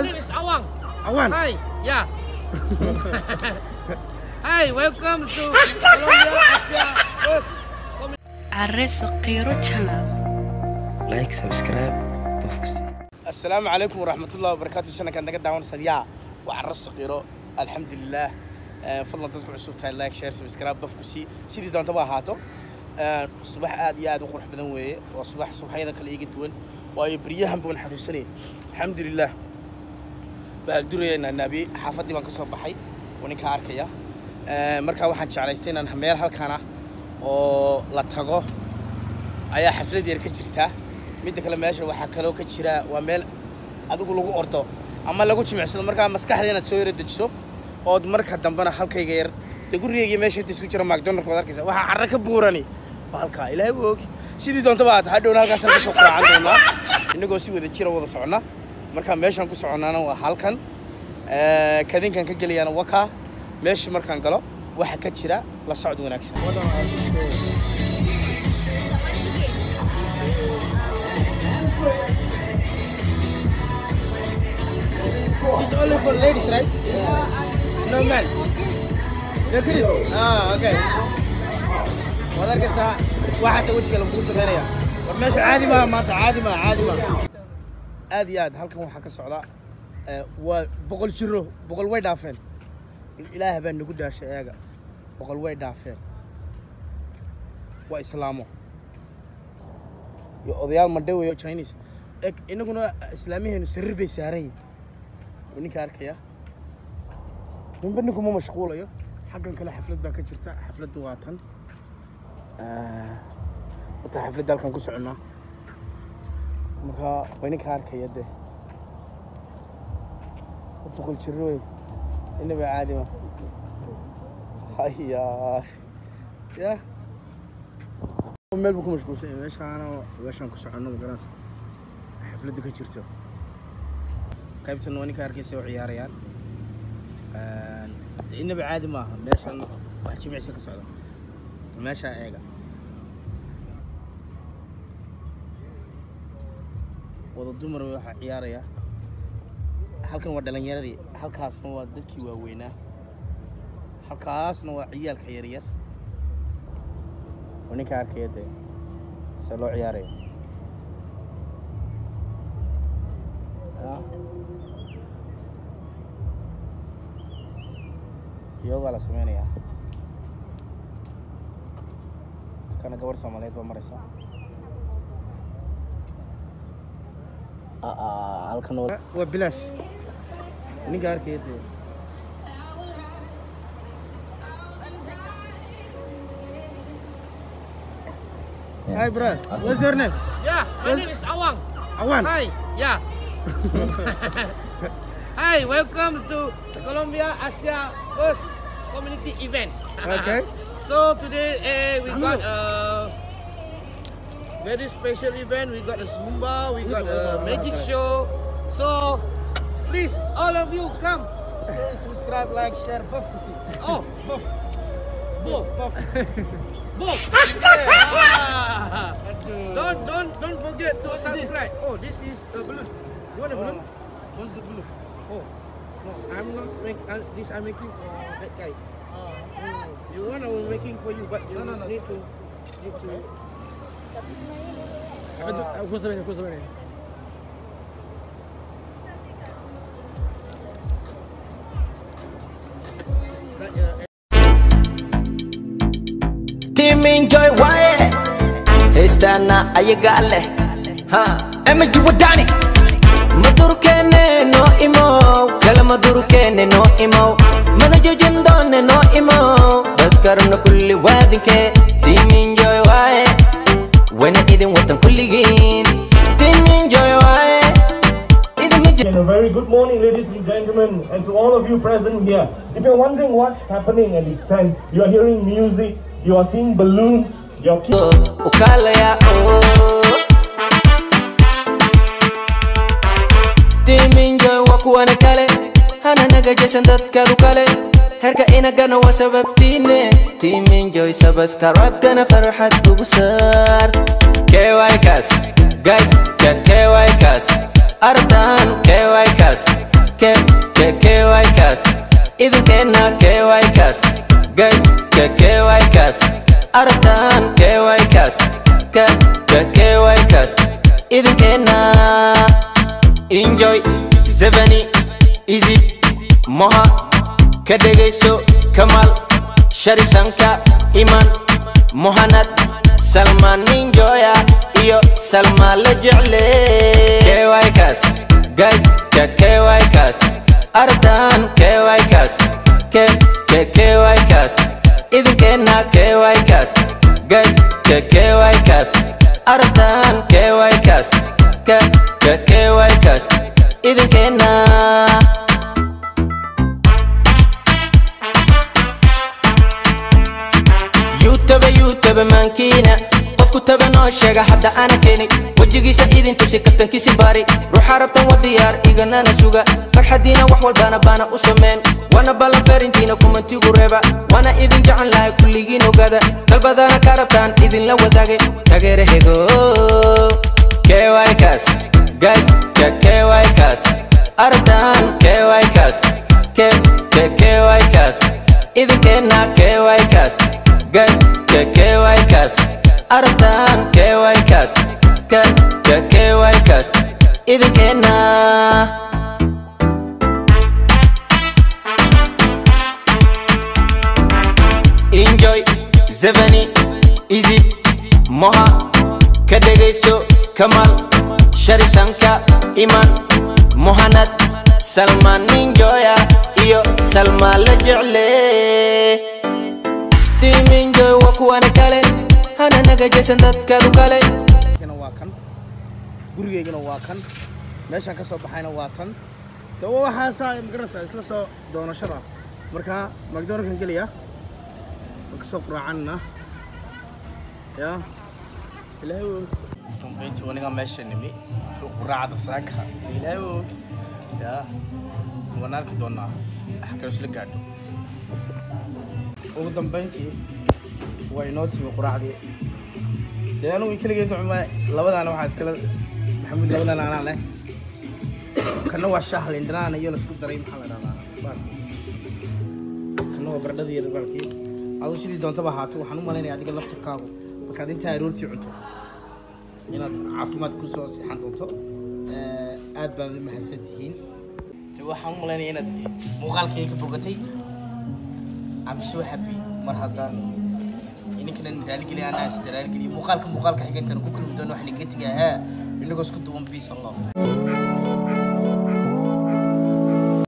My name is Awang. Awan. Hi. Yeah. Hi, welcome to Colombia Asia First. Carre Saqiiro Channel. Like, subscribe, bofkus. Assalaamu calaykum waraxmatullahi wabarakaatu. Channelkan naga daawanaysan yaa waa Carre Saqiiro. Alxamdulilah. Fadlan dadku cusub tahay like, share, subscribe, bofku sii sidii doontaba ahaato. Subax aad iyo aad u qurux badan weeye. Waa subax subaxyada kale iiga duwan, waayo beryahan baan xanuunsanayay. Alxamdulilah, baan duraynaa naabi. Xaafaddii baan ka soo baxay oo ninkaa arkaya. Markaa waxaan jeclaystay inaan meel halkan ah oo la tago ayaa xaflad yar ka jirta. Midda kale, meesha waxaa kaloo ka jira waa meel adigu lagu ordo ama lagu jimicsado. Markaa maskaxda inaad soo yara dejiso ood marka dambena halkayga yar dee gurigayga meesha inta isku jira McDonald's waad arkaysa. Waxaa carro ka buurani waa halkaa. Ilaahay wuu og sidii doontaba aad hadhowna halkaasaan kasoo quraacan doonaa innagoo si wada jira wada socona. Markaa meeshaan ku soconaana waa halkan. Kadinkan ka gelayaana waa kaa. Meesha markaan galo waxa ka jira la socod wanaagsan. It's only for ladies, right? No men. No kids. Ah, okay. Waad arkaysaa waxaase wejiga lagugu sameynaya. War meesha caadi maaha maanta, caadi maaha, caadi maaha. Aad iyo aad halkan waxaa ka socda waa 100 jiro, 100 way dhaafeen. Ilaah baa nagu dhaashay eega, 100 way dhaafeen. Waa islaamo iyo odayaal madhow iyo Chinese. Eg inaguna islaamiheenu sariir bay saaran yihiin. Wuu ninka arkaya, ninba ninku ma mashquulayo. Xaggan kale xaflad baa ka jirta. Xafladdu waa tan. Wata xafladda halkan ku soconnaa. Marka waa ninka arkaya dee, waa 100 jiro wey, inaba caadi ma haya ya meel buu ku mashquulsan yahay. Meeshaana meeshaan ku soconno, magaranaysa, xafladdu ka jirto. Qaybtan waa ninka arkaysa oo ciyaarayaan. Inaba caadi maaha meeshan wax jimicsi ka socda. Meeshaa eega, wada dumar wey waxaa ciyaaraya. Halkan waa dhalinyaradii, halkaasna waa dadkii waaweynaa, halkaasna waa ciyaalka yaryar. Waa ninka arkaya dee see loo ciyaarayo. Ah. Yoga la sameynayaa. Kana gabar Soomaaliyeed baa maraysa. Halkan waa bilaash. Ninka arkaya dee. Hi bro, what's your name? Yeah, my name is Awang. Awan. Hi. Yeah. Hi, welcome to Colombia Asia First Community Event. Okay. So today we got a very special event. We got a Zumba, we got a magic show. So please, all of you come. Subscribe, like, share, buff. Oh, Buff. both, Buff. Both. Ah. Don't forget to subscribe. Oh, this is a balloon. You want a balloon? What's the blue? Oh, no, I'm not make this. I'm making for that guy. You want? I will making for you, but you No, no, need to need to. Ku sameynaya, ku sameynaya. Like, Team Enjoy waaye, heestaana ayagaa leh ha emagi wadani. Madurkeene noo imow kala, madurkeene noo imow, mana joojin doone noo imow. Dadka rabna kulli waadinke. Team Enjoy waaye, wana idin watan kulligiin. Team Enjoy waaye, idinma And a very good morning, ladies and gentlemen, and to all of you present here. If you're wondering what's happening at this time, you are hearing music, you are seeing balloons, you're u kaalaya oo Team Enjoy waa kuwana kale hana naga jesan dadkaadu kale herka inagana waa sababtiine. Team Enjoy, subscribe-kana farxad ugu saar. KY Cas guys kan, KY Cas artan, KY Cas. K K KY kaas idinkeena KY kaas guys K KY kaas aragtaan KY kaas K K KY kaas idinkeena. Enjoy Zebani Easy Moha ka dhegayso Kamal Sharif Sanka Iman Mohanad Salman Ninjoya iyo Salma la jecle KY kaas guys K KY kaas aragtaan KY kaas K K KY kaas idinkeena KY kaas guys K KY kaas aragtaan KY kaas K K KY kaas idinkeena. YouTube YouTube mankiina qofku taba noo sheega hadda ana keenay wejigiisa idin tusi kaftankiisi baari ruuxa rabtan waa diyaar iganana suga farxadiina wax walbana baana u sameyn waana ballan ferintiina kumantigu reeba waana idin jecel lahay kulligiin ogaada dalbadana ka rabtaan idinla wadaagay taageerahego KY kaas guys K KY kaas aragtaan KY kaas K K KY kaas idinkeena KY kaas guys K KY kaas aragtaan KY kaas K K KY kaas idinkeena. Enjoy Zebani Easy Moha ka dhegayso Kamal Sharif Sanka Iman Mohanad Salman Ninjoya iyo Salma la jecle Team Enjoy waa kuwana kale hana naga jeesan dadkaadu kale. Waa kan gurigeygana waa kan meeshaan ka soo baxayna waa tan de waxaasaa magaranaysaa isla soo doonashada marka McDonald's gelaya waan kasoo quraacanna ya ilaahay og. Dambeyntii aniga meesha nimi quraacda saaka ilaahay og ya waan arki doonaa wax kale isla gaadho. Ugu dambeyntii waa inoo timi quraacdii dee anigu keligay cuma labadaana waxaa iskala Maxamuud labadana anaa leh kana waa shaah lindhanaan iyo la isku daray maxaa la dhahdaa baalkii kana waa baradhadii iyo baalkii aduu sidii doontaba ahaato waxaan u malaynayaa adiga laftirkaagu markaad intaa aroortii cunto inaad caafimaad ku soo seexan doonto. Aad baad u mahadsan tihiin. Waxaan u malaynayaa inaad muuqaalkayga ka bogatay. I'm so happy mar haddaan ininkanan raaligeliya anaa is raaligeliya muuqaalka xiga intaan ku kulmi doono waxaan idinka tegayaa inagoo isku duwan. Peace and love.